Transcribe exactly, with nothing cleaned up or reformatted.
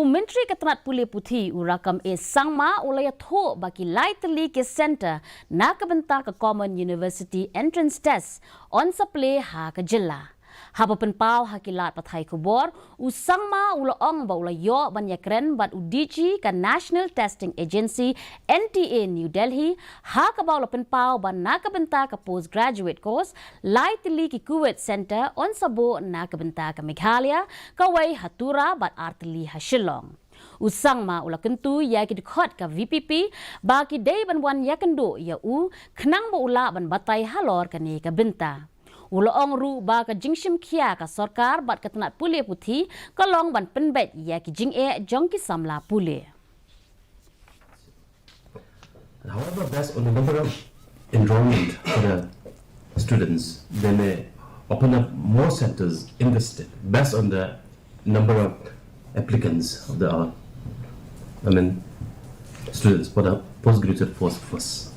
U Myntri ka tnat pule puthi u Rakkam A Sangma u la ïathuh ba ki lai tylli ki centre na ka bynta ka Common University Entrance Test yn sa plie ha ka jylla. Haba pynpaw ha ki lad pathai khubor, u Sangma u la ong ba u la ïoh ban ïakren bad u D G ka National Testing Agency, N T A, New Delhi, ha kaba u la pynpaw ba na ka bynta ka postgraduate course, lai tylli ki Kuwait Centre yn sa buh na ka bynta ka Meghalaya, kawei ha Tura bad ar tylli ha Shillong. U Sangma u la kyntu ïa ki dkhot ka V P P ba ki dei ban wan ïakynduh ïa u khnang ba u lah ban batai halor kane ka bynta. U la ong ruh ba ka jingshim khia ka sorkar bad ka tnat pule puthi ka long ban pynbeit ïa ki jingeh jong ki samla pule. However, based on the number of enrollment for the students, they may open up more centers in the state based on the number of applicants of the, uh, I mean, students for the postgraduate course first.